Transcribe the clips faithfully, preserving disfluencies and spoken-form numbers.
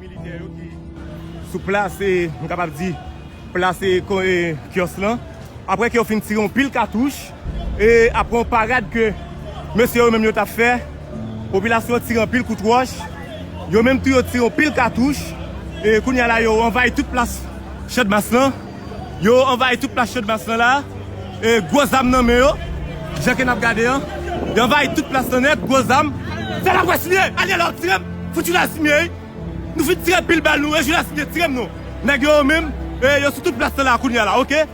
Militè yo ki sou plas, e, m kapab di, plas, e, ko-, e, kyòs lan. Apre ke yo fin tire yon pil katouch, e apre yon parad ke mesye yo menm yo t ap fè, popilasyon an tire anpil kout wòch, yo menm tou yo tire yon pil katouch, e kounye a la yo anvayi tout plas Channmas lan. Yo anvayi tout plas Channmas lan la. E gwo zam nan men yo. Jan ke n ap gade an. Yo anvayi tout plas lan nèt, gwo zam. Fè laprès li ye. Ariel ap tire m. Fout jounalis li ye wi. Nou fin tire pil bal nou. E jounalis li ye, tire m non. Nèg yo menm, e yo sou tout plas lan la kounye a la, oke?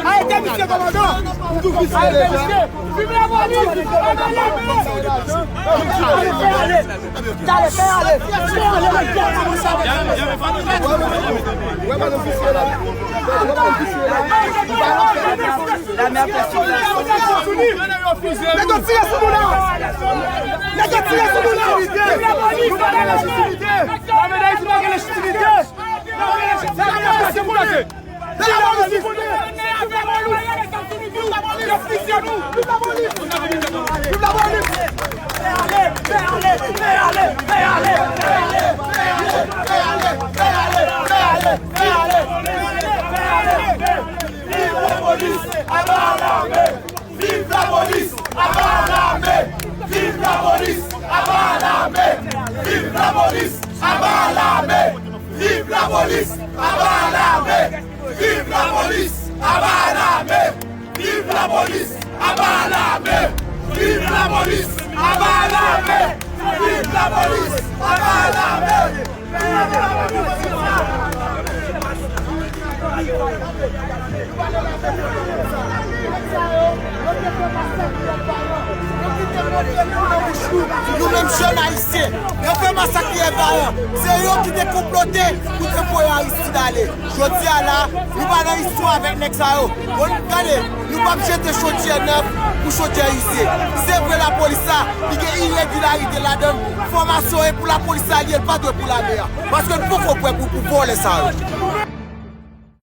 Arete misye, kòmandan! Arete misye! Viv lapolis! Viv lame! Fè ale! Fè ale! Fè ale! Fè ale! Nèg yo tire sou nou la! Nèg yo tire sou nou la! Viv lapolis! Viv lapolis! Viv lapolis! Viv lapolis! Aba lame! Viv lapolis! Aba lame! Viv lapolis! Aba lame! Viv lapolis! Aba lame! Viv lapolis! Aba lame! Viv lapolis! Aba lame! Viv lapolis! Aba lame! Viv lapolis! Aba lame! Nou menm jèn ayisyen, yo fè masak Pierre Vaillant. Se yo ki te konplote pou te voye Aristide ale. Jodi a la, nou pa nan istwa avèk nèg sa yo. Bon, gade, nou p ap jete chodyè nèf pou chodyè ize. Se vre lapolis la, li gen iregilarite ladan l. Fòmasyon e pou lapolis la li ye, l pa dwe pou lame a. Paske n poko prè pou, pou vòlè sa yo.